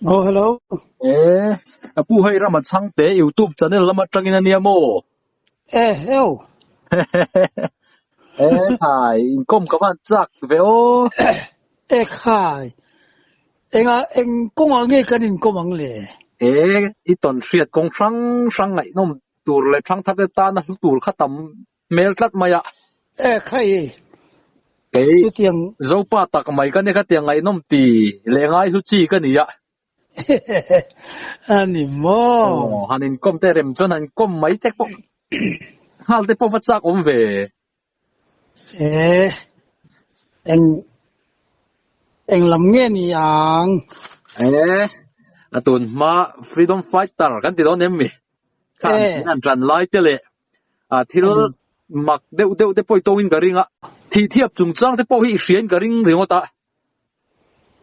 Oh, hello. E, ka pu hei Rama Chhangte YouTube channel lam atangin ania maw? E, heo. E, khai, inkawm ka van chak ve aw. E, khai. Enga, eng kawngah nge kan inkawm ang le? E, i tawn hriat kawng hrang hrang ngaihnawm tur leh ṭhangthar te tana hlu tur kha tam hmel tlat mai a. E khai e. Kei Chutiang. Zopa tak mai ka ni khatiang ngaihnawm ti leh ngai hlu chi ka ni a. A ni maw? Aw, han inkawm te rem chuan han inkawm mai te pawh nghal te pawh va chak awm ve. E, eng eng lam nge ni ang? E, a tun hma Freedom Fighter kan ti dawn em mi? Kha an ṭan lai te leh a thil mak deuh deuh te pawh i tawngin ka ring a, thih thiap chungchang te pawh hi i hriain ka ring ringawt a,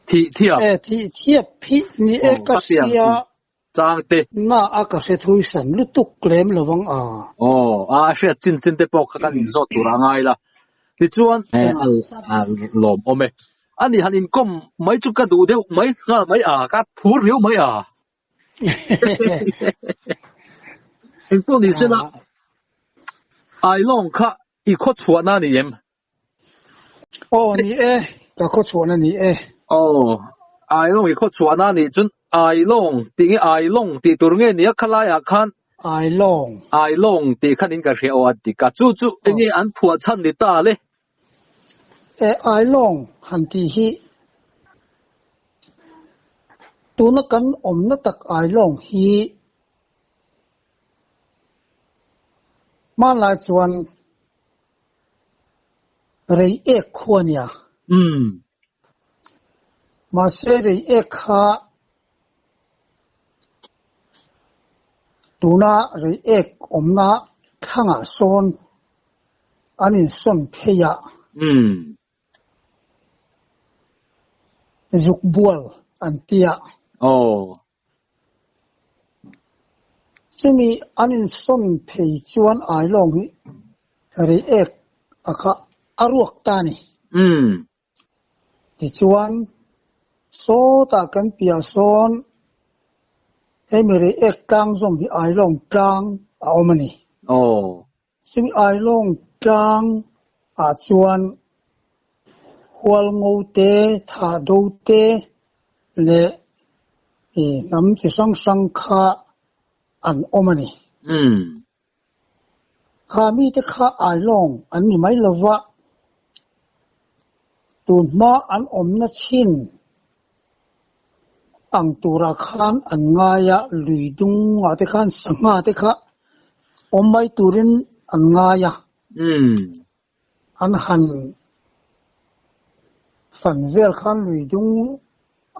thih thiap. E, thih thiap hi ni e ka hria. Chang te. Na a ka hre thui san lutuk lem lo vang a. Aw, a hriat chin chin te pawh kha kan inzawt tur a ngai la. Tichuan, a lawm awm e. Ani han inkawm mai chu ka duh deuh mai nghal mai a, ka phur riau mai a. Engpawh ni sela, Ailawng kha i khaw chhuahna a ni em? Aw ni e, ka khaw chhuahna ni e. Aw, Ailawng i khaw chhuahna a nih chuan Ailawng tih nge Ailawng tih tur nge nia khalaiah khan Ailawng. Ailawng tih khan in ka hria aw a dik a, chu chu enge an phuah chhan ni ta le? E, Ailawng han tih hi Tuna kan awmna tak Ailawng hi hmanlai chuan Reiek khua a nia. Mahse Reiek kha tuna Reiek awmna thlangah sawn an insawn phei a. Zuk bual an ti a. Aw. Chumi an insawn phei chuan Ailawng hi Reiek a kha a ruak ta a ni. Tichuan, sawtah kan piah sawn hemi Reiek tlang zawm hi Ailawng tlang a awm a ni. Aw. Chumi Ailawng tlang ah chuan Hualngo te, Thahdo te leh hnam chi hrang hrang kha an awm a ni. Kha mite kha Ailawng an ni mai lova, tun hma an awmna chin ang turah khan an ngai a, lui dungah te khan sangha te kha awm mai turin an ngai a. An han fan vel khan lui dung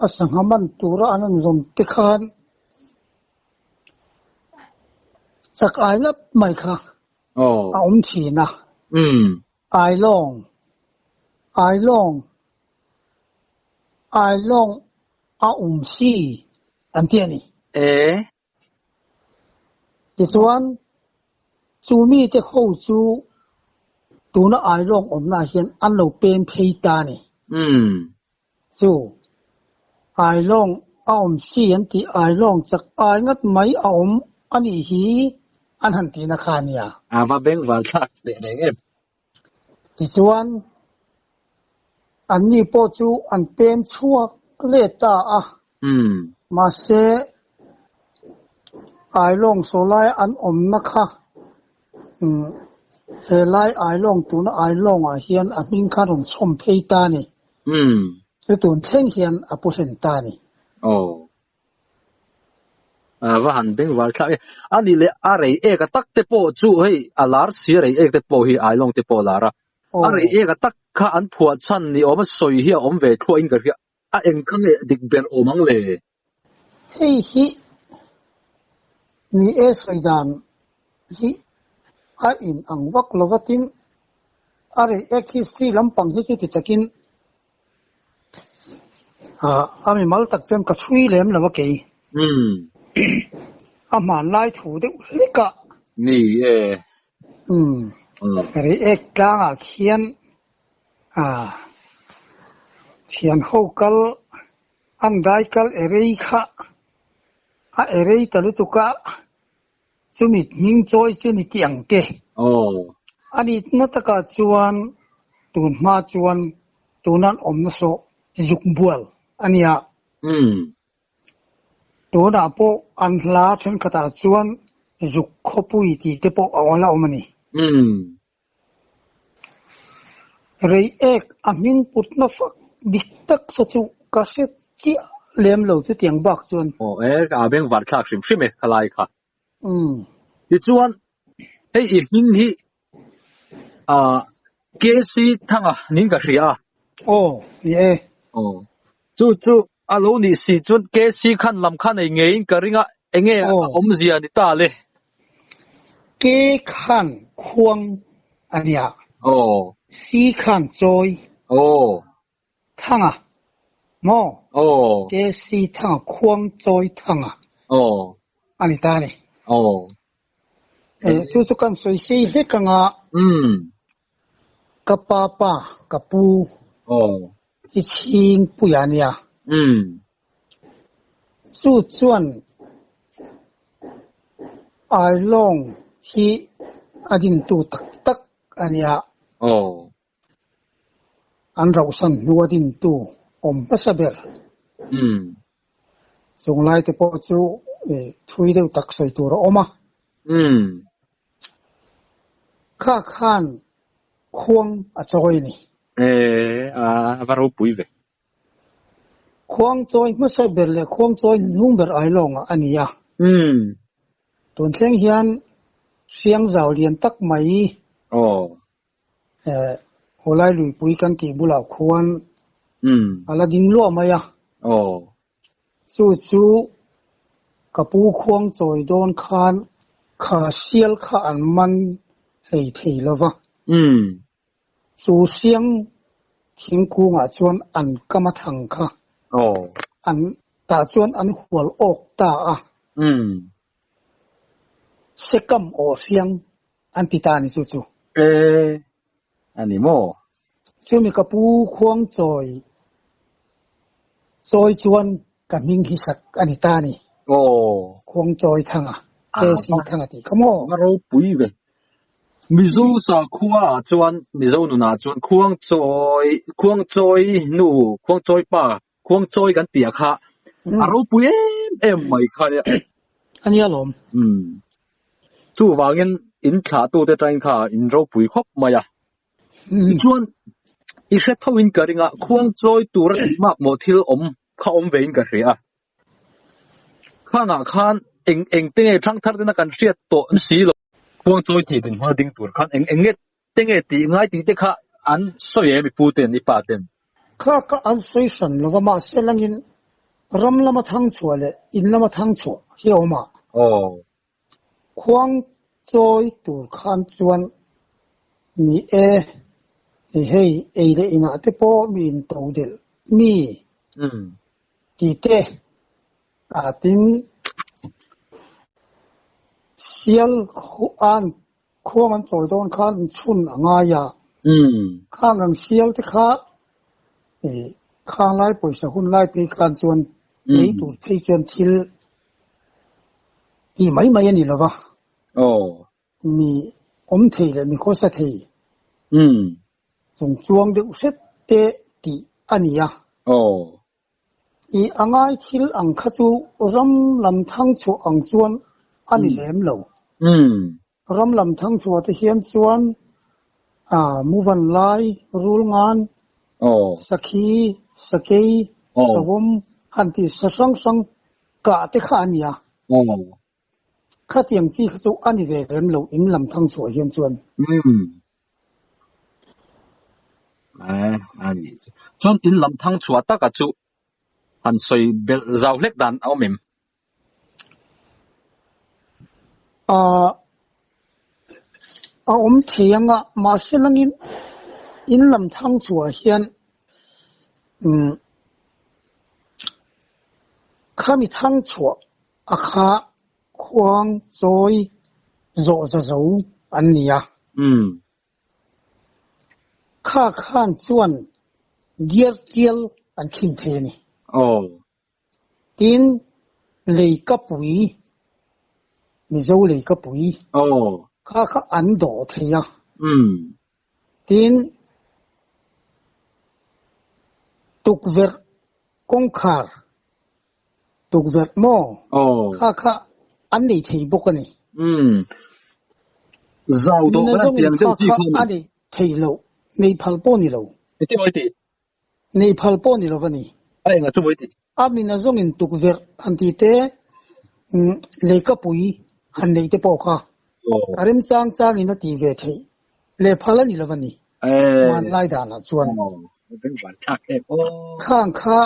a sangha man tura an han zawm te khan chak ai ngat mai kha a awm thin a. Ailawng, Ailawng. Ailawng a awm si an ti a ni. E. Tichuan, chu mite ho chu tuna Ailawng awmna ah hian an lo pem phei ta a ni. Chu Ailawng a awm si an tih Ailawng chak ai ngat mai a awm a nih hi an han tihna kha a nia. A va bengvar thlak teh reng em. Tichuan, anni pawh chu an pem chhuak leh ta a. Mahse, Ailawng sawlai an awmna kha helai Ailawng tuna Ailawngah hian a hming kha rawn chhawm phei ta a ni. Chu tun thleng hian a pu hlen ta a ni. Aw. A va han bengvar thlak e. A nih leh a rei ek a tak te pawh chu hei a lar si a rei ek te pawh hi Ailawng te pawh a lar a. A rei ek a tak kha an phuah chhan ni awm a sawi hi a awm ve thluah in ka hria. A eng kha nge dik ber awm ang le? Hei hi ni e sawi dan hi a in ang vak lo va tin a rei ek hi si lampang hi chu ti takin A mimal tak chuan ka chhui lem lo a kei. A hmanlai thu deuh hlek a. Ni e. Reiek tlangah khian thian ho kal An daikal erei kha a erei ta lutuk a, chumi hming chawi chu ni tih ang te. Aw. A nitna takah chuan tun hma chuan tunan awmna sawh zuk bual a nia. Umm. Tunah pawh an hla thenkhatah chuan zuk khawpui tih te pawh a la awm a ni. Umm. Reiek a hming putna fak dik tak sa chu ka hre chiah lem lo chutiang bak chuan. Aw e, a bengvar thlak hrim hrim e khalai kha. Umm. Tichuan, hei i hming hi ah KC Thanga niin ka hria a. Aw, ni e. Aw, chu chu a lo nih si chuan KC khan lam kha nei ngeiin ka ring a, enge a awmzia ni ta le? K khan khuang a nia. Aw. C khan chawi. Aw. Thanga maw? Aw. KC Thanga khuang chawi Thanga. Aw. A ni ta a ni. Aw. Chu chu kan sawi sei hlek anga. Umm. Ka pa pa, ka pu. Aw. I chhing puia nia. Umm. Chu chuan Ailawng hi a dintu tak tak a nia. Aw. An rauhsan hnu a dintu awm hmasa ber. Umm. Chung lai te pawh chu thui deuh tak sawi tur a awm a. Umm. Kha khan khuang a chawi a ni. E, a va ropui ve. Khuang chawi hmasa ber leh khuang chawi hnung ber Ailawngah a ni a. Umm. Tun thleng hian Hriangzau lian tak mai. Aw. Hawlai luipui kan tih bulah khuan a la ding luah mai a. Aw. Chu chu ka pu khuang chawi dawn khan kha sial kha an man hlei thei lo va. Chu siang thingkungah chuan an kam a thang kha. Aw. An tah chuan an hual awk ta a. Sekam aw siang An ti ta a ni chu chu. E, a ni maw? Chumi ka pu khuang chawi chawi chuan ka hming hi sak a ni ta a ni. Aw. Khuang chawi thanga, KC thanga tih kha maw? Va ropui ve. Mizo sakhua ah chuan, Mizo nunah chuan khuang chawi, khuang chawi nu, khuang chawi pa, khuang chawi kan tih ah kha a ropui em em mai kha nia. A nia lawm. Umm. Chuvangin in thlahtute tangin kha in ropui khawp mai a. Tichuan i hre thoin ka ring a, khuang chawi tura tih mak maw thil awm kha awm vein ka hria a. Khangah khan eng eng te nge thangthar tena kan hriat tawh si lo. Khuang chawi thei dinhmun a ding tur khan eng eng nge te nge tih ngai tih te kha an sawi em i pu ten i pa ten? Kha ka an sawi hran lova mahse langin ram lama thang chhuah leh in lama thang chhuah hi a awm a. Aw. Khuang chawi tur khan chuan ni e, hei ei leh inah te pawh mi in to delh mi tih te ah tin sial an khuang an chawi dawn khan an chhun a ngai a, khang ang sial te kha khang lai pawisa hun lai phei khan chuan ei tur phei chuan thil Tih mai mai a ni lo va. Aw. Mi awm thei leh mi khawsa thei. Umm. Chung chuang deuh hret te tih a ni a. Aw. I a ngai thil ang kha chu ram lam thang chhuah ang chuan a ni lem lo. Umm. Ram lam thang chhuah te hian chuan a muvan lai, rul ngan, sakhi, sakei, savawm han tih sa hrang hrang kah te kha a ni a. Khatiang chi kha chu a ni ve lem lo in lam thang chhuah hian chuan. Umm. A ni chu. Chuan in lam thang chhuah taka chu han sawi belh zau hlek dan a awm em? A awm thei ang a, mahse langin in lam thang chhuah hian khami thang chhuah a kha khuang chawi zawh za zo an ni a. Kha khan chuan diar tial an khim thei a ni. Aw. Tin, leikapui, Mizo leikapui kha kha an dawh thei a. Tin, tukverh kawngkhar, tukverh maw kha kha an nei thei bawk a ni. Zau dawh kan han tiang deuh chi kha a ni. Thei lo, nei phal pawh ni lo. Nei phal pawh ni lo va ni. A enga chu mawi tih? A min a zawngin tukverh han ti te, leikapui han neih te pawh kha a remchang changin a ti ve theih leh phal a ni lo va ni. Hmanlai danah chuan. Khang kha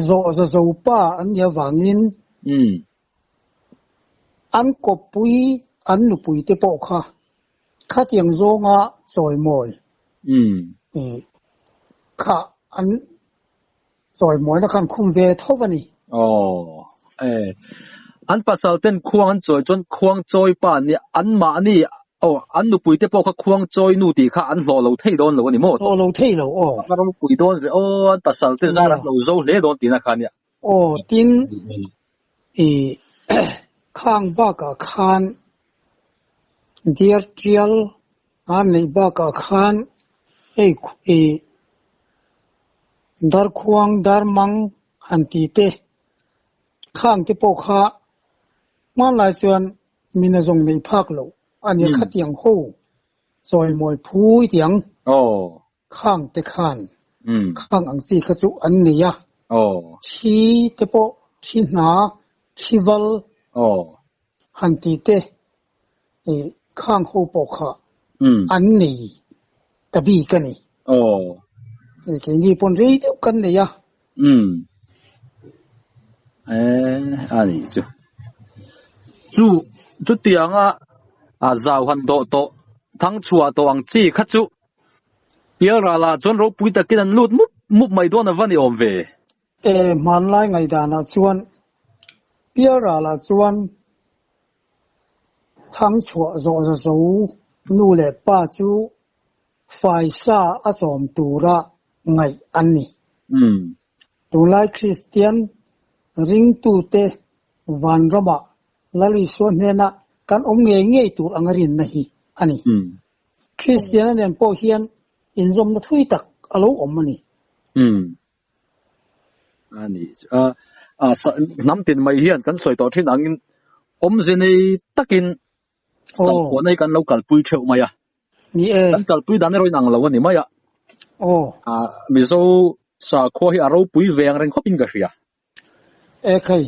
zawh za zo pa an nih avangin an kawppui an nupui te pawh kha Khatiang zawnga chawimawi kha an chawimawina khan khum ve tho a ni. Aw e. An pasal ten khuang an chawi chuan khuang chawi pa nia anmahni aw an nupui te pawh kha khuang chawi nu tih kha an hlawh lo thei dawn lo a ni maw? Hlawh lo thei lo aw. A ropui dawn ve aw an pasal te zar an lo zo hle dawn tihna kha nia. Aw tin i khang bakah khan Dear tial an neih bakah khan hei i darkhuang darmang han ti te khang te pawh kha hmanlai chuan mina zawng neih phak loh a nia khatiang ho chawimawi phui tiang khang te khan khang ang chi kha chu an nei a, thi te pawh thi hna, thi val han ti te khang ho pawh kha an nei ta bik a ni. Keini pawn rei deuh kan nei a. A ni chu. Chu chutianga zau han dawh tawh thangchhuah tawh ang chi kha chu Pialral ah chuan ropui takin an lut mup mup mai dawn a va ni awm ve. E, hmanlai ngaihdanah chuan Pialral ah chuan thangchhuah zawh za zo nu leh pa chu faisa a chawm tura ngaih an ni. Tunlai Kristian ringtute vanramah Lal Isua hnena kan awm ngei ngei tur anga rinna hi a ni. Kristiana nen pawh hian inzawmna thui tak a lo awm a ni. Umm. A ni chu. A, a, hnam tin mai hian kan sawi tawh thin angin awmze nei takin sakhuana hi kan lo kalpui theuh mai a. Ni e. Kan kalpui dan erawh inang lo a ni mai a. Aw. A, Mizo sakhua hi a ropui ve ang reng khawpin ka hria. Ekhei,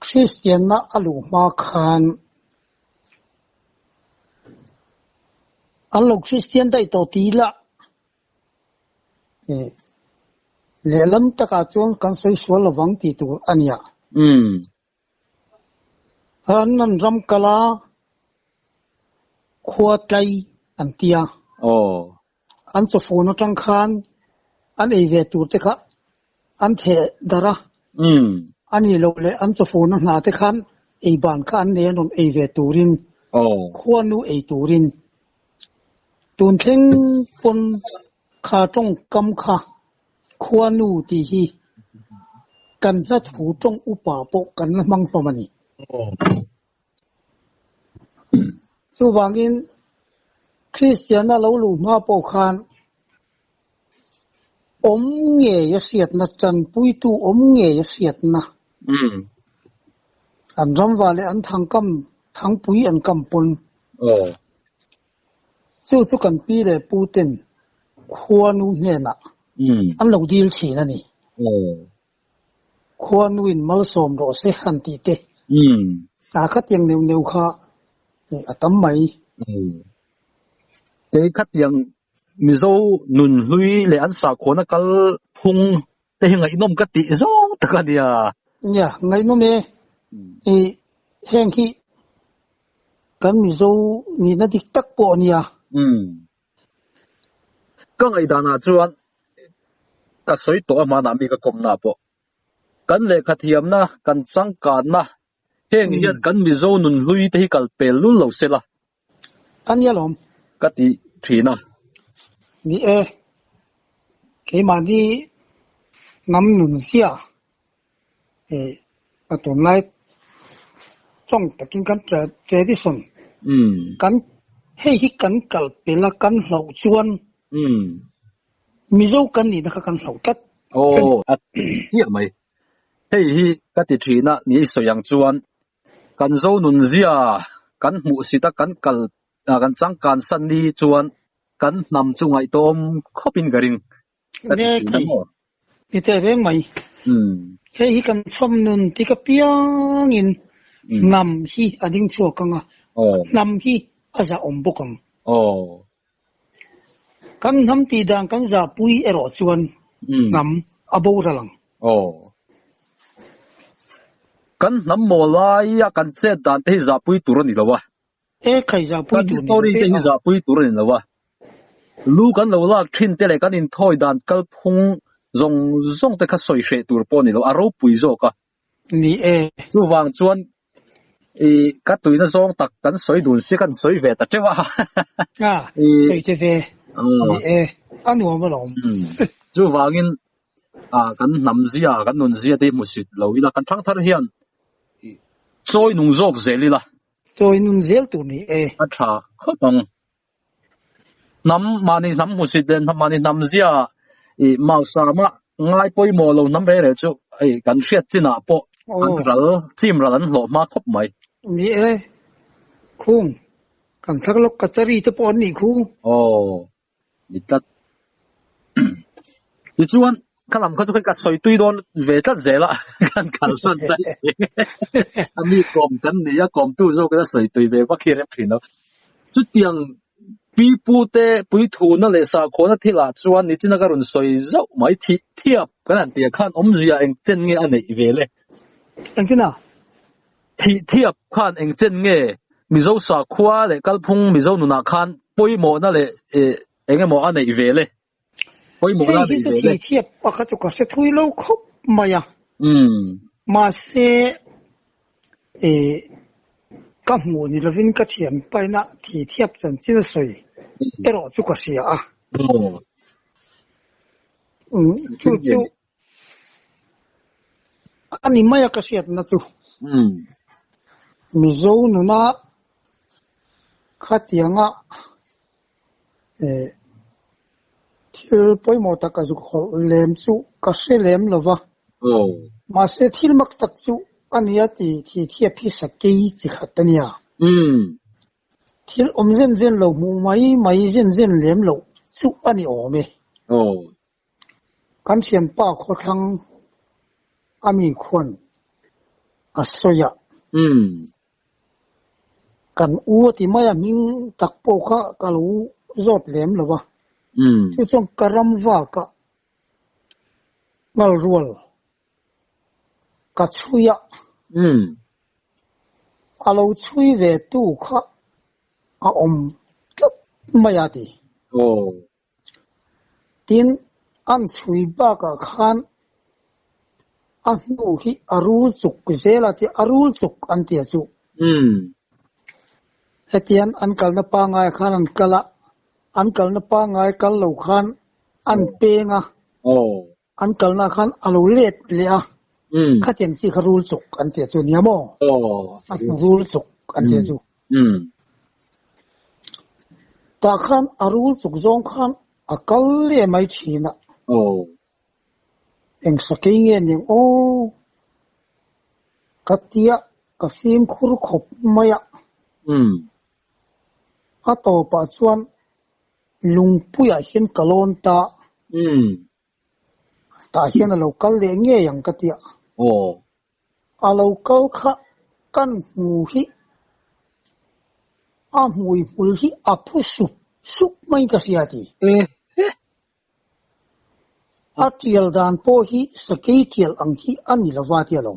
Kristianna a luh hma khan an lo Kristian daih tawh ti ila, lehlam takah chuan kan sawi sual lovang tih tur a nia. An an ram kal a, khua tlai an ti a. An chawfun atang khan an ei ve tur te kha an theh darh a, a nih loh leh an chawfun a hna te khan ei ban kha an nei an rawn ei ve turin, khuanu ei turin. Tun thleng pawn kha tawngkam kha khuanu tih hi kan hla thu tawng upa pawh kan la hmang hlawm a ni. Chuvangin, Kristiana lo luh hma pawh khan awm ngei a hriatna, tanpuitu awm ngei a hriatna, an ramva leh an thangkam, thangpui an kam pawn. Chu chu kan pi leh pu ten khuanu hnenah an lo dil thin a ni. Khuanuin malsawm rawh se han tih te. A khatiang neuh neuh kha a tam mai. Kei khatiang Mizo nun hlui leh an sakhuana kal phung te hi ngaihnawm ka tih zawng tak a nia. Nia, ngaihnawm e. I heng hi kan Mizo nihna dik tak pawh a nia. Ka ngaihdanah chuan ka sawi tawh a hmanah mi ka kawmna pawh kan lehkha thiamna kan changkanna heng hian kan Mizo nun hlui te hi kal pel lul lo se la. A nia lawm. Ka ti thin a. Ni e, keimahni hnam nun zia. A tunlai tawng takin kan tradition kan hei hi kan kal pel a kan hlauh chuan Mizo kan nihna kha kan hlauh tlat. Aw a chiah mai. Hei hi ka ti thin a ni sawi ang chuan kan zo nunzia kan hmuhsit a kan kal kan changkan san ni chuan kan hnam chu ngaihtawm khawpin ka ring. Ka ti thin a maw? Ni teh reng mai. Hei hi kan chhawm nun tik apiangin hnam hi a ding chhuak ang a, hnam hi a zahawm bawk ang. Kan hnam tih dan kan zahpui erawh chuan hnam a boral ang. Kan hnam maw laia kan chet dan te hi zahpui tur a ni lo a. E khai zahpui tur ni lo te hi zahpui tur a ni lo a. Lu kan lo lak thin te leh kan inthawi dan kalphung zawng zawng te kha sawi hreh tur pawh a ni lo, a ropui zawk a. Ni e. Chuvang chuan i ka tuina zawng tak kan sawi dun si kan sawi ve ta teuh a. A, sawi che ve. Ni e, a nuam alawm. Chuvangin kan hnam zia, kan nun zia te hi hmusit lo ila, kan thangthar hian chawi nung zawk zel ila. Chawi nun zel tur ni e. A tha khawp ang. Hnam, mahni hnam hmusit leh mahni hnam zia i mausama ngai pawimawh lo hnam reh reh chu hei kan hriat chinah pawh an ral, chim ral an hlawh hma khawp mai. Ni e, khung kan thlak lawk kachari te pawh an nih khu. Aw, Ni tlat. Tichuan, ka lam kha chu ka sawi tui dawn ve tlat zel a, kan kalsan daih thei. A mi kawm kan ni a, kawmtu zawk in a sawi tui ve vak hi rem thin lo. Chutiang pi pu te puithuna leh sakhuana thilah chuan nichina ka rawn sawi zauh mai thih thiap kan han tih ah khan awmzia eng chen nge a neih ve le? Engtin a? Thih thiap khan eng chen nge Mizo sakhua leh kalphung Mizo nunah khan pawimawhna leh eng emaw a neih ve le? Pawimawhna a Hei hi neih chu ve le? thih thiap pakhat chu ka hre thui lo khawp mai a. Mahse, ka hmuh ni lovin ka thiam paina thih thiap chanchin a sawi erawh chu ka hria a. Chu chu A ni mai a ka hriatna chu. Mizo nuna khatianga thil pawimawh tak a zuk hawlh lem chu ka hre lem lo va. Mahse thil mak tak chu a nia ti thi thiap hi sakei chi khat a nia. Thil awm zen zen lo hmuh mai mai zen zen lem loh chu a ni awm e. Kan thianpa khawthlang a mi khuan a sawi a. Kan u a ti mai a, hming tak pawh kha ka lo zawt lem lo va. Chu chuan ka ram vak a ngal rual ka chhui a. A lo chhui ve tu kha a awm tlat mai a ti. Tin, an chhui bakah khan a hnu hi a rul chuk zel a tia, a rul chuk an tia chu. Hetian an kalna pangai khan an kal a, an kalna pangai kal lo khan an peng a, an kalna khan a lo let leh a, khatiang chi kha rul chuk an tia chu nia maw? A hnu rul chuk an tia chu. Tah khan a rul chuk zawng khan a kal leh mai thin a. Eng sakei nge niang aw? Ka tia ka fimkhur khawp mai a. A tawpah chuan lungpuiah hian ka lawn ta. Tah hian a lo kal leh ngei ang ka tia. A lo kal kha kan hmu hi a hmui hmul hi a phu sup sup mai ka hria ti. A tial dan pawh hi sakei tial ang hi a ni lova tia lo.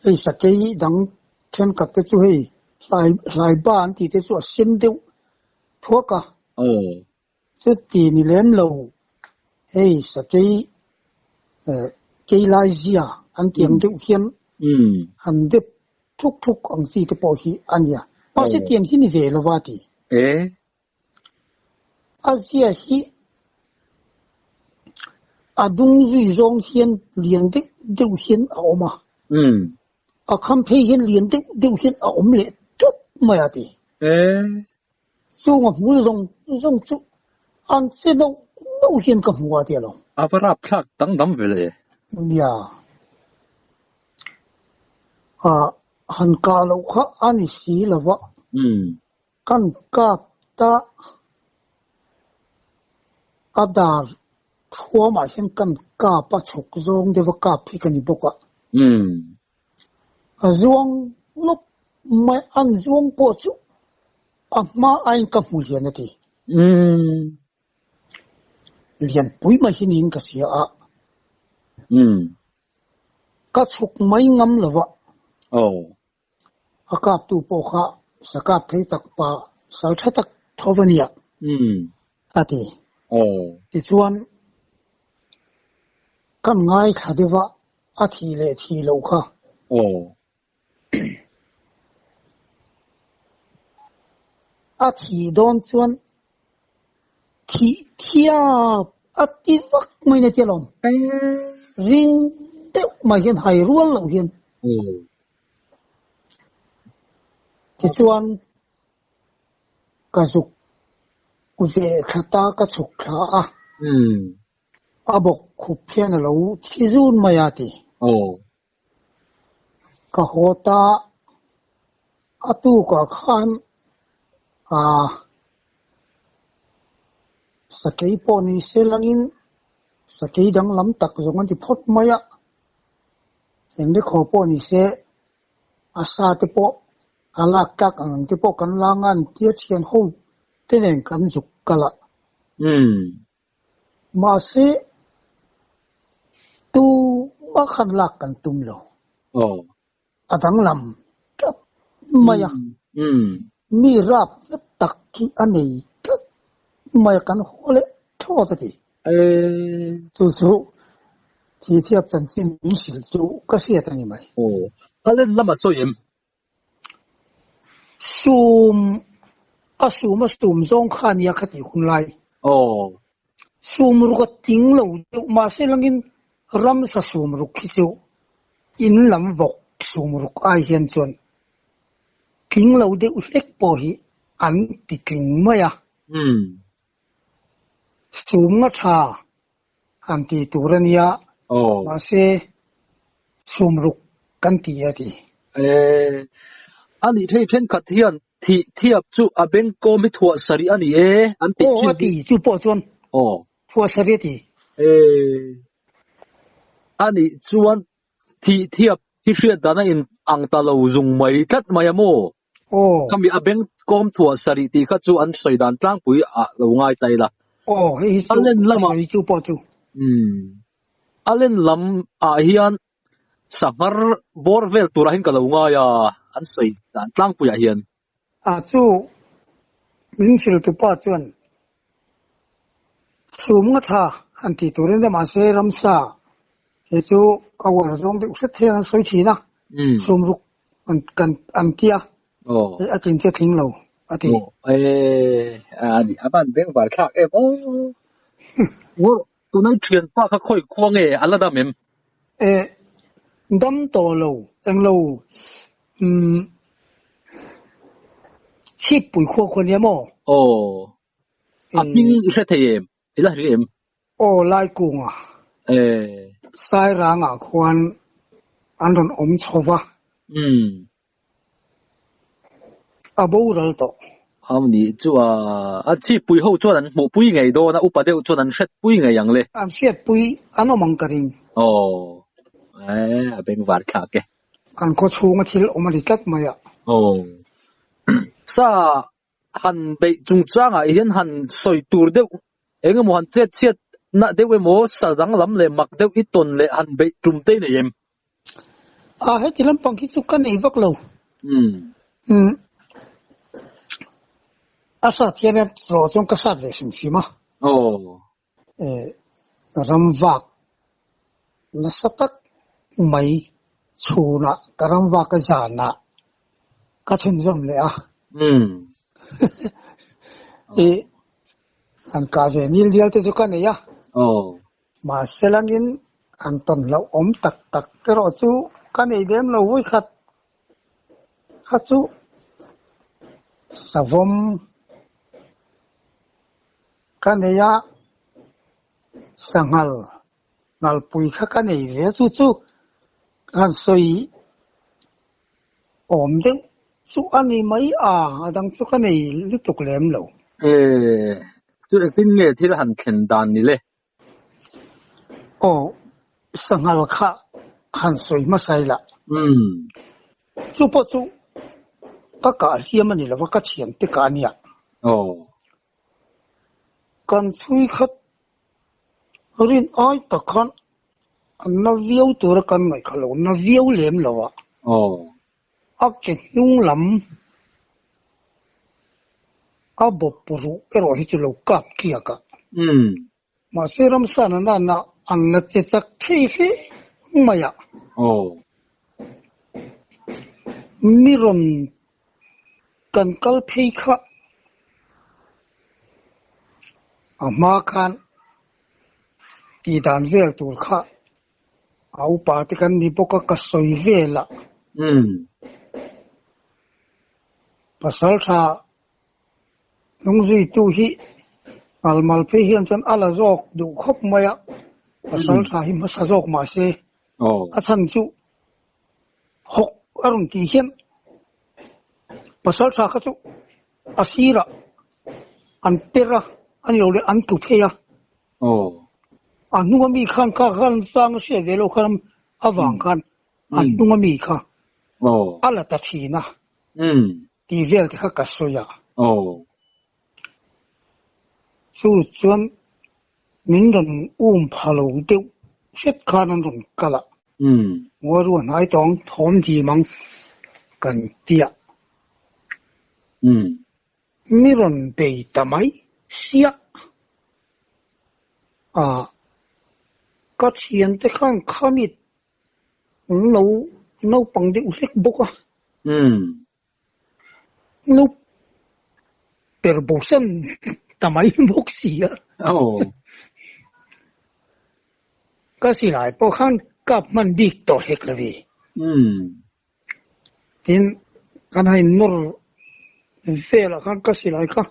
Hei sakei dang thenkhat te chu hei hlai hlai ba an tih te chu a sen deuh thuak a. Chuti ni lem lo, hei sakei keilai zia an ti ang deuh hian han dep thuk thuk ang chi te pawh hi a nia. Mahse tiang hi ni ve lo va ti. A zia hi A dung zui zawng hian lian deuh deuh hian a awm a. A kham phei hian lian deuh deuh hian a awm leh tlat mai a ti. Chunga hmul zawng zawng chu an che nauh nauh hian ka hmu a ti a lo. A va rapthlak dangdam ve le. Nia. Han kah loh kha a ni si lo va. Kan kap ta a dar thuamah hian kan kap a chhuk zawng deuh a kap hi ka ni bawk a. A zuang lawp mai an zuang pawh chu a hma aiin ka hmu lian a ti. Lian pui mai hi niin ka hria a. Ka chhuk mai ngam lo va. A kaptu pawh kha sa kap thei tak pa sal tha tak tho va nia a ti. Tichuan, kan ngaithla deuh a, a thih leh thih loh kha. A thih dawn chuan thih thiap a ti vak mai na tia lawm. Ring deuh mai hian hai rual loh hian. Tichuan ka zuk ve thla ta ka chhuk thla a. A bawk khup hian a lo thi zun mai a ti. Ka haw ta a tukah khan ah sakei pawh ni se langin sakei danglam tak zawng an ti phawt mai a, engdekhaw pawh ni se a sa te pawh a lak tlak ang ang te pawh kan la ngan tia thian ho te nen kan zuk kal a. Mahse, tumah khan lak kan tum lo. A danglam tlat mai a. Mi rap na tak hi a nei tlat mai a, kan haw leh thlawt a ti. Chu chu thithiap chanchin min hrilh chu ka hriat a ni mai. A len lam a sawi em? Sum a sum a sum zawng kha nia kha tih hun lai. Sum ruk a ting lo deuh mahse langin ramsa sum ruk hi chu in lam vawk sum ruk ai hian chuan tling lo deuh hlek pawh hi an ti tling mai a. Sum nga tha han ti tur a nia, mahse sum ruk kan ti a ti. A nih thei thenkhat hian thih thiap chu a beng kawm hi thuah sarih a ni e an tih thin hi. Aw a ti, chu pawh chuan thuah sarih a ti. A nih chuan thih thiap hi hriat dan a in ang ta lo zung mai tlat mai a maw? Khami a beng kawm thuah sarih tih kha chu an sawi dan tlangpui ah lo ngai ta ila. Aw, hei hi chu a sawi chu pawh chu. A len lam ah hian sanghar bawr vel turah hian ka lo ngai a, an sawi dan tlangpui ah hian. A chu min hrilh tupa chuan sum nga tha han tih turin emaw mahse ramsa he chu a uar zawng deuh hret hian an sawi thin a, sum ruk An kan an ti a, eh a tling chu a tling lo a ti. Eh a ni a van beng var thlak em aw. Ngawr tunai thianpa kha khawi khua nge a la dam em? Eh dam tawh lo englo umm chhippui khua khua nia maw? Aw a hming i hre thei em? I la hria em? Aw Laikunga, Sairangah khuan an rawn awm chho va. A boral tawh. Am ni chu a, a chhipui ho chuan an hmuhpui ngei dawn a, upa deuh chuan an hriatpui ngei ang le. An hriatpui an awm ang ka ring. Aw, a bengvar thlak e. Kan khaw chhunga thil awm a ni tlat mai a. Aw, sa Han beih chungchangah hian han sawi tur deuh eng emaw han chet chhiat na deuh emaw sa danglam leh mak deuh i tawn leh han beih tum te i nei em? A, heti lampang hi chu ka nei vak lo. Umm. A sat hian erawh chuan ka sat ve hrim hrim a. Aw. Ram vak nasa tak mai chhunah ka ram vak a zanah ka chhunzawm leh a. I han kah ve nil dial te chu ka nei a. Mahse langin an tawn hlauh awm tak tak erawh chu ka nei lem lo vawikhat kha chu savawm ka nei a, sanghal ngalpui kha ka nei ve chu chu han sawi awm deuh chu a ni mai a, a dang chu ka nei lutuk lem lo. E, chu engtin nge thil han thlen dan ni le? Aw, sanghal kha han sawi hmasa ila. Umm. Chu pawh chu ka kah hliam a ni lo va, ka thiante kah a nia. Aw. Kan chhui khat rin ai tak khan an na viau tura kan ngaih kha lo na viau lem lo a. Aw. A ke hnung lam a bawp ruh erawh hi chu lo kap tliak a. Umm. Mahse ramsa na nana an la che chak thei hle mai a. Aw. Mi rawn kan kal phei kha a hma khan tih dan vel tur kha a upa te kan ni bawk a ka sawi vel a. Umm. Pasal tha Hnungzuitu hi ngalmal phei hian chuan a la zawk duh khawp mai a, pasal tha hi hmasa zawk mah se a chhan chu hawk a rawn tih hian pasal tha kha chu a sirah an per a, a ni lo leh an tlu phei a. A hnunga mi khan kha khan chang a hriat ve lo khan avang khan a hnunga mi kha a la ta thin a. Tih vel te kha ka sawi a. Aw. Chu chuan min rawn um pha lo deuh hret khan an rawn kal a. Umm. Ngawi hnai tawng thawm dim ang kan ti a. Umm. Mi rawn bei ta mai siah a. Ka thiante khan khamit An lo naupang deuh hlek bawk a. Umm. Lo per bosan ta mai bawk si a. Aw. Ka silai pawh khan kap hman bik tawh hlek lo ve. Umm. Tin, kan hain nawr velah khan ka silai kha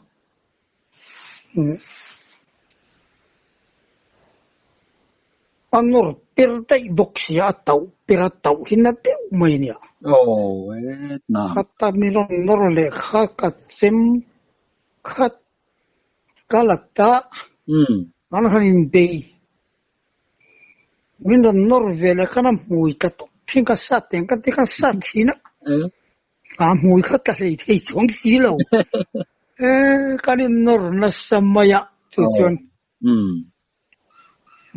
A nawr per daih bawk si a, a tauh per a tauh hi na deuh mai a nia. Aw etna. Khata mi rawn nawr leh kha ka chem khat ka la ta. Umm. An han inbei. Min rawn nawr ve leh khan a hmui ta tawp thin ka sat teng ka ti khan sat thin a. A hmui kha ka hlei thei chuang si lo. E kan in nawr nasa mai a chu chuan.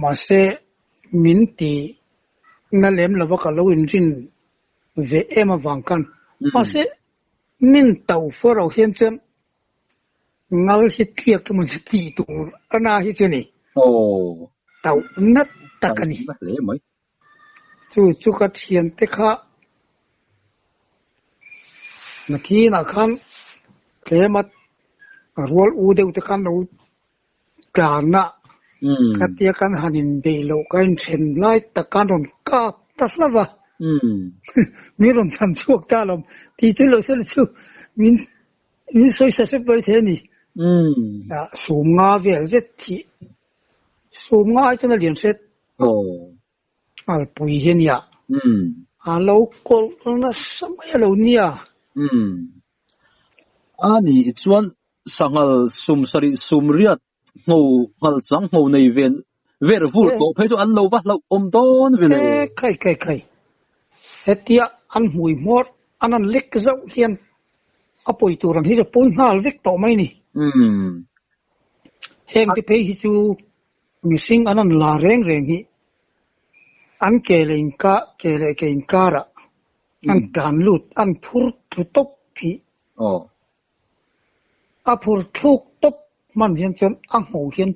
Mahse min ti na lem lova ka lo inrin ve em avang khan. Mahse min to fur ho hian chuan ngal hi tliak emaw ni tih tur a na hi chu ni. To nat tak a ni. Chu chu ka thiante kha nakinah khan tlema rual u deuh te khan lo tlan a, khatia kan han inbeih loh ka inthen lai tak khan rawn kap ta hlauh a, min rawn chhan chhuak ta alawm tih chu lo sela chu min min sawi sa hrep mai thei a ni. Sum nga vel zet hi sum nga ai chuan a lian hret. Aw. Alpui hi a nia. Umm. A lo kawlh nasa mai a lo nia. Umm. A nih chuan sanghal sum sarih sum riat ngho nghal chang ngho nei ven ver vur tawh phei chu an lo va hlauh awm dawn ve le. E khai khai khai. Hetia an hmui hmawr an han lek zauh hian a pawi tur ang hi chu pawi nghal vek tawh mai ni. Umm. Heng te phei hi chu Mihring an an la reng reng hi an ke leh inka ke leh ke inkarah an tlan lut an phur thlu tawp hi a phur thluk tawp hman hian chuan a ngho hian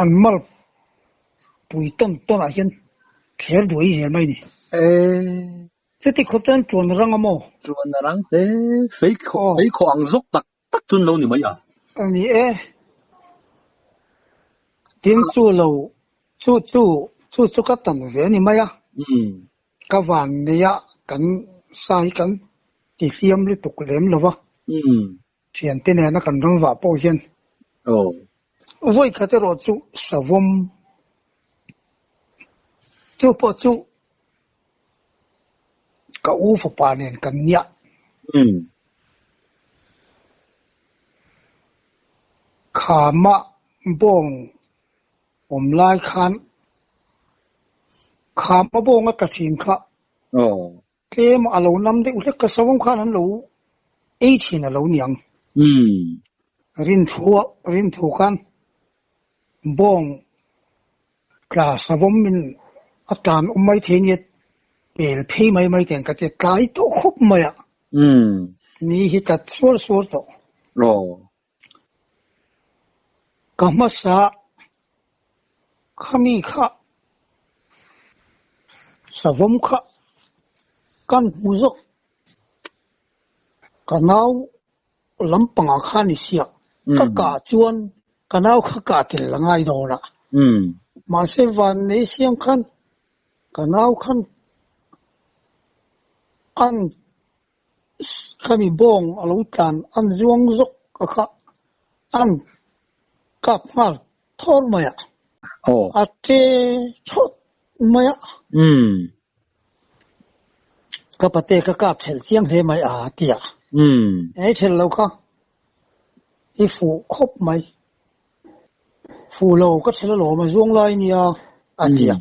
an mal pui tawn tawn ah hian thler duai zel mai a ni. Chuti khawp chuan tuan rang a maw? Tuan rang hle, fei khawh ang zawk tak tak chu an lo ni mai a. A ni e. Tin chu lo chu chu chu chu ka tan ve a ni mai a. Ka van nei a kan sa hi kan ti hliam lutuk lem lo va. Thiante nena kan ram vah pawh hian vawi khat erawh chu savawm chu pawh chu ka u fapa nen kan nia. Khama bawng awm lai khan khama bawng a tla thin kha Tlem a lo nam deuh hlek ka savawm khan an lo ei thin a lo niang. Rinthu rinthu khan bawng tla savawm in a tlan awm mai thei nia pel phei mai mai ten ka ti tlai tawh khawp mai a. Ni hi tlat suar suar tawh. Ka hmasa khami kha savawm kha kan hmu zawk. Ka nau lampangah kha ni sia ka kah chuan ka nau kha kah tel la ngai dawn a. Mahse van nei siam khan ka nau khan an Khami bawng a lo tlan an zuang zawk a kha an kap nghal thawr mai a, a che thawt mai a. Ka pate ka kap thelh chiang hle mai a ti a. Ei thelh lo kha i fuh khawp mai. Fuh lo ka thelh alawm a zuang lai nia a ti a.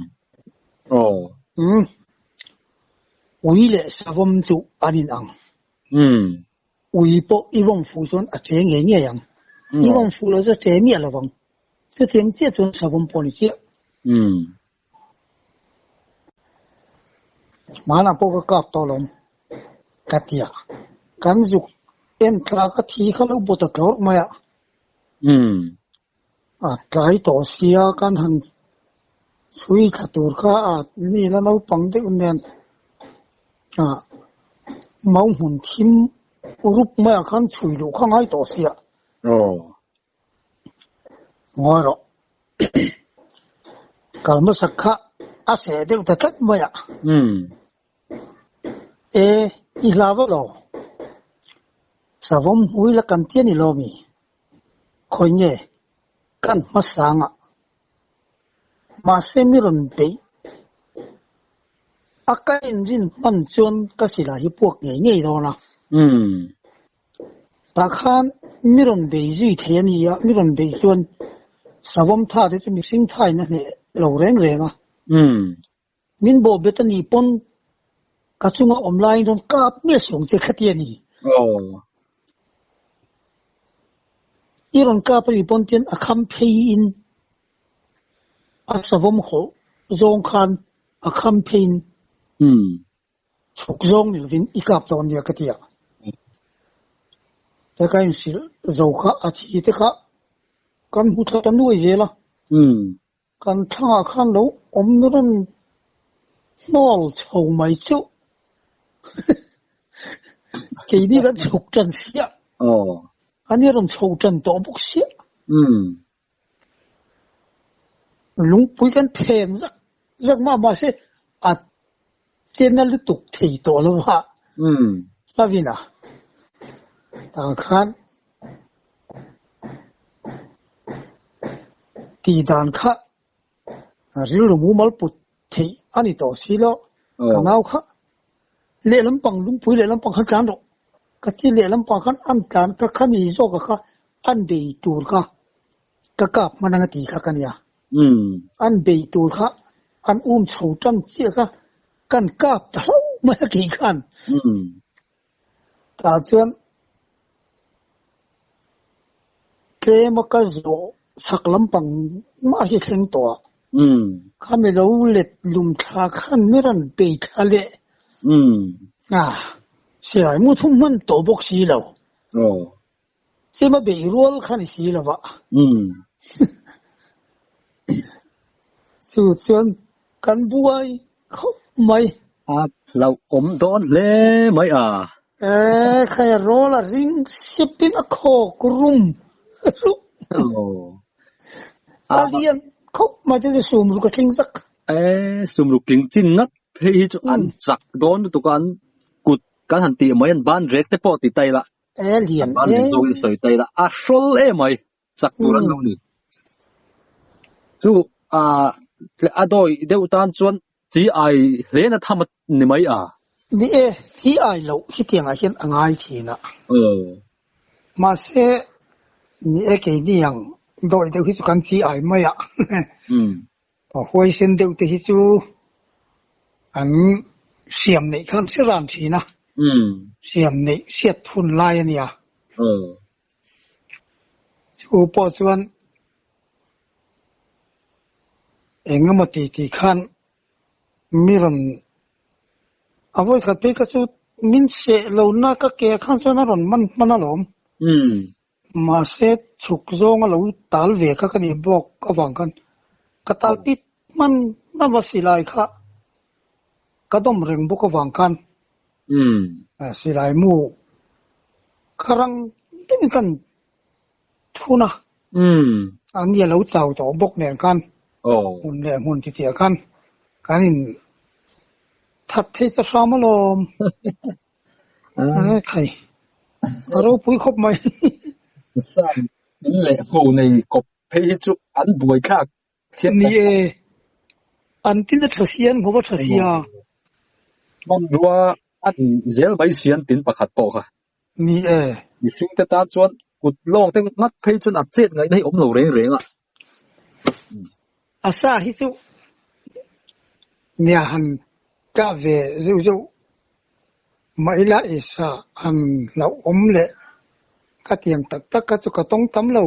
Ui leh savawm chu an in ang. Ui pawh i vawm fuh chuan a che ngei ngei ang. I vawm fuh lo chu a che miah lo vang. Chutiang chiah chuan savawm pawh a ni chiah. Hmanah pawh ka kap tawh lo ka ti a. Kan zuk en thla ka thi kha lo bu ta tlawrh mai a. A tlai tawh sia kan han chhui thla tur kha a mi la naupang deuh nen a mau hmun thim rup maiah khan chhui luh kha ngai tawh sia. Ngawi rawh. Kal hmasak kha a seh deuh ta tlat mai a. E, i hla vak lo. Savawm hmui la kan tia ni lo mi? Khawi nge kan hmasang ah? Mahse mi rawn beih a ka inrin hman chuan ka silai hi puak ngei ngei dawn a. Tah khan mi rawn bei zui thei a ni a, mi rawn beih chuan savawm tha te chu mihring thain a hneh lo reng reng a. Min bawh bet a nih pawn ka chunga awm laiin rawn kap miah suang che khati a ni. I rawn kap a nih pawn tian a kham pheiin a savawm hawh zawng khan a kham pheiin Chhuk zawng ni lovin i kap dawn nia ka ti a. Te ka inhrilh zo kha a thi te kha kan hmu thla ta nuai zel a. Kan thlangah khan lo awm rawn hnawl chho mai chu keini kan chhuk tan siah. Ani rawn chho tan tawh bawk siah. Lungpui kan phen zak zak mah mahse a chena lutuk thei tawh lo va hlavin a tah khan tih dan kha rilru mumal put theih a ni tawh si lo ka nau kha lehlam pang lungpui lehlam pang kha tlan rawh ka ti lehlam pang khan an tlan ka khami zawk a kha An bei tur kha ka kap hman anga ti kha ka nia. An bei tur kha an um chho tan chiah kha kan kap ta hlauh mai a kei khan. Tah chuan tlema ka zawh chhak lampang mah hi thleng tawh a. Khami lo let lum thla khan mi rawn bei thla leh. Silai mu thum hman tawh bawk si lo. Chema beih rual kha ni si lo va. Chu chuan kan buai khawp mai. A hlauhawm dawn hle mai a. E, khaia rawl a ring sipin a khawk rum rup. A lian. khawp mai chu sum ruk a tling zak. E sum ruk tling chin ngat phei hi chu an chak dawn lutuk a an kut kan han tih mai an ban rek te pawh ti ta ila. E lian An ban rek zawngin sawi ta ila a hrawl em mai chak tur an lo ni. Chu a a dawi deuh tan chuan chi ai hle na tham a ni mai a. Ni e, chi ai loh hetiang ah hian a ngai thin a. Mahse, ni e keini ang dawi deuh hi chu kan chi ai mai a. Huaisen deuh te hi chu an siam neih khan hre ran thin a. Siam neih hriat hun lai a nia. Chu pawh chuan eng emaw ti ti khan mi rawn a vawi khat phei kha chu min seh lo na ka ke khan chuan a rawn man hman alawm. Mahse chhuk zawng a lo tal ve kha ka nih bawk avang khan ka tal pit hman hman va silai kha ka dawm reng bawk avang khan silai mu kha rang deuhin kan thun a, an ni a lo chau tawh bawk nen khan hmun leh hmun ti tih ah khan kan in that thei ta hram alawm. Khai, a ropui khawp mai. Sam in leh ho nei kawp phei hi chu an buai thlak hian Ni e, an tin a tha si an hmuh a tha si a. Hmanrua a ni zel mai si an tin pakhat pawh kha. Ni e. Mihring te tan chuan kut lawng te ngat phei chuan a chet ngaihna hi awm lo reng reng a. A sa hi chu nia han kah ve zeuh zeuh mah ila i sa han hlauhawm leh ka tiang tak tak kha chu ka tawng tam lo.